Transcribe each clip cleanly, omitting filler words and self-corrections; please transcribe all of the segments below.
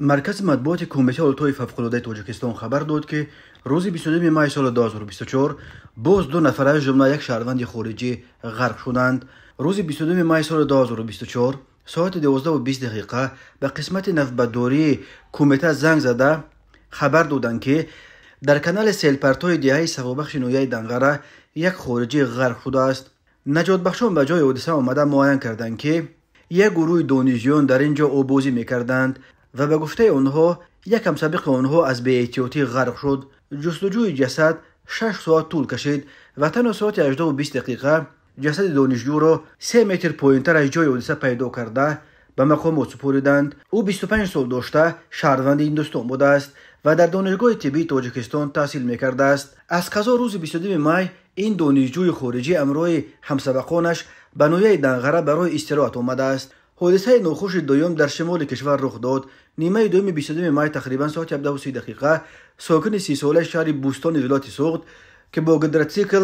Маркази матбуоти Кумитаи ҳолатҳои фавқулодаи Тоҷикистон хабар дод, ки рӯзи 22 май соли 2024 боз ду нафар, аз ҷумла як шаҳрванди хориҷӣ, ғарқ шуданд. Рӯзи 22 май соли 2024 соати 12:20 дақиқа ба қисмати навбатдории кумита занг зада хабар доданд, ки дар канали селпартои деҳаи Савобахши ноҳияи Данғара як хориҷӣ ғарқ шудааст. Наҷотбахшон ба ҷои ҳодиса омада муайян карданд, ки як гурӯҳи донишҷӯён дар ин ҷо оббозӣ мекарданд ва ба гуфтаи онҳо як ҳамсабиқи онҳо аз беэҳтиётӣ ғарқ шуд. Ҷустуҷӯи ҷасад 6 соат тӯл кашид ва танҳо соати 18:20 дақиқа ҷасади донишҷӯро 3 метр поёнтар аз ҷои ҳодиса пайдо карда ба мақомот супориданд. Ӯ 25 сол дошта, шаҳрванди Ҳиндустон будааст ва дар Донишгоҳи тиббии Тоҷикистон таҳсил мекардааст. Аз қазо рӯзи 22 май ин донишҷӯи хориҷӣ ҳамроҳи ҳамсабақонаш ба ноҳияи Данғара барои истироҳат омадааст. Ҳодисаи нохуши дуюм дар шимоли кишвар рух дод. Нимаи дуюми 22 май, тақрибан соати 17:30 дақиқа, сокини 30-солаи шаҳри Бӯстони вилояти Суғд, ки бо гидроцикл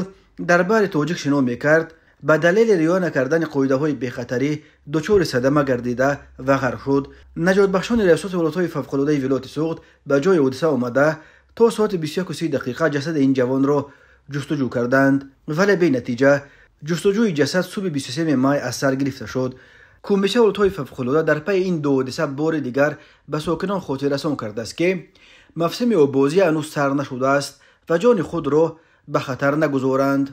дар баҳри Тоҷик шино мекард, ба далели риоя накардани қоидаҳои бехатарӣ дучори садама гардида ва ғарқ шуд. Наҷотбахшони Риёсати ҳолатҳои фавқулодаи вилояти Суғд ба ҷои ҳодиса омада то соати 21:30 дақиқа ҷасади ин ҷавонро ҷустуҷӯ карданд, вале бенатиҷа. Ҷустуҷӯи ҷасад субҳи 23 май аз сар гирифта шуд. Кумитаи ҳолатҳои фавқулода дар пайи ин ду ҳодиса бори дигар ба сокинон хотиррасон кардааст, ки мавсими оббозӣ ҳанӯз сар нашудааст ва ҷони худро ба хатар нагузоранд.